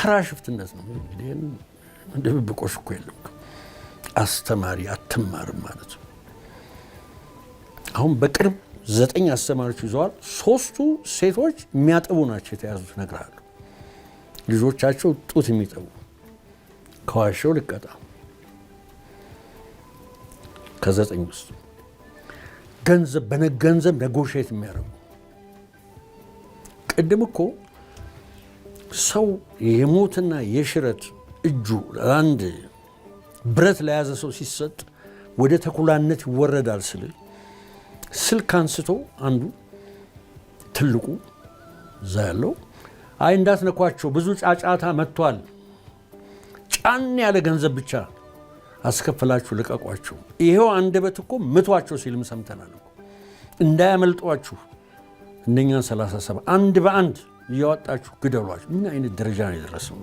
ተራ ሽፍትነት ነው። እንግዲህ ድብብቆሽ እኮ የለም። አስተማሪ አትማርም ማለት ነው። አሁን በቅርብ 9 አስተማሪዎች ይዘዋል። 3ቱ ሴቶች የሚያጠቡ ናቸው የተያዙት፣ እነግርሃለሁ። ልጆቻቸው ጡት የሚጠቡ። ከዋሸው ልቀጣ። ከ9 ውስጥ ገንዘብ በገንዘብ negotiate የሚያደርጉ። ቅድም እኮ ሰው የሞትና የሽረት እጁ ለአንድ ብረት ለያዘ ሰው ሲሰጥ ወደ ተኩላነት ይወረዳል ስል፣ ስልክ አንስቶ አንዱ ትልቁ እዛ ያለው አይ እንዳትነኳቸው፣ ብዙ ጫጫታ መጥቷል፣ ጫን ያለ ገንዘብ ብቻ አስከፍላችሁ ልቀቋቸው። ይሄው አንደበት እኮ ምቷቸው ሲልም ሰምተናል እኮ። እንዳያመልጧችሁ እነኛን 37 አንድ በአንድ እያወጣችሁ ግደሏቸው። ምን አይነት ደረጃ ነው የደረሰው?